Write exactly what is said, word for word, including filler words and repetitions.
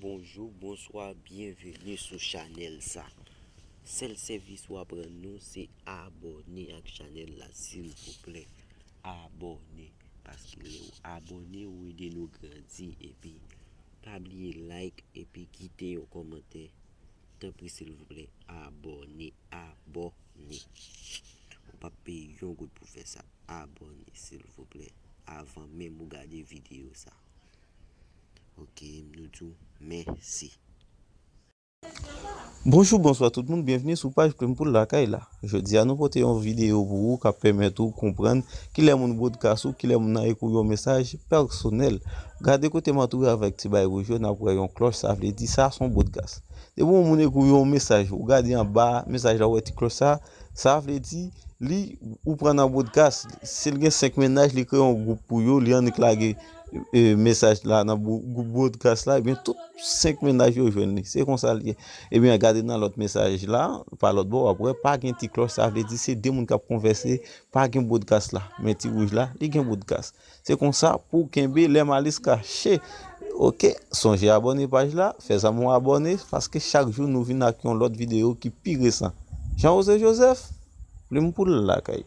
Bonjou, bonswa, byenveni sou chanèl sa. Sèl sèvis w ap rann nou se abòne ak chanèl la, silvouplè. Abòne, paske lè w abòne, ou ede nou grandi. Epi, pa bliye like epi kite yon kòmantè. Tanpri, silvouplè, abòne, abòne. Ou p ap peye yon goud pou fè sa. Abòne, silvouplè, avan menm ou gade videyo sa. Ok, nou di w mèsi. Bonjou, bonswa tout moun, byenveni sou paj Plim Poul Lakay la. Jodi a nou pote yon videyo pou ou k ap pèmèt ou konprann kilè moun bwodkas ou, kilè moun nan ekri w yon mesaj pèsonèl. Gade kote m antoure avèk ti bay wouj yo, n ap wè yon klòch, sa vle di sa se yon bwodkas. Depi yon moun ekri w yon mesaj, ou gade anba mesaj la, ou wè ti klòch sa, sa vle di li ou pran nan bwodkas. Si l gen senk mennaj, li kreye yon gwoup pou yo, li annik lage e, mesaj la nan bwo- gwoup bwodkas la, ebyen tout senk mennaj yo jwenn li. Se konsa l ye. Ebyen, gade nan lòt mesaj la, pa lòt bò, w ap wè, pa gen ti klòch, sa vle di se de moun k ap konvèse, pa gen bwodkas la. Men ti wouj la, li gen bwodkas. Se konsa pou w kenbe lè malis kache. Ok, sonje abòne paj la, fè zanmi w abòne, paske chak jou nou vin ak yon lòt videyo ki pi resan. Jean José Joseph, Plim Poul Lakay.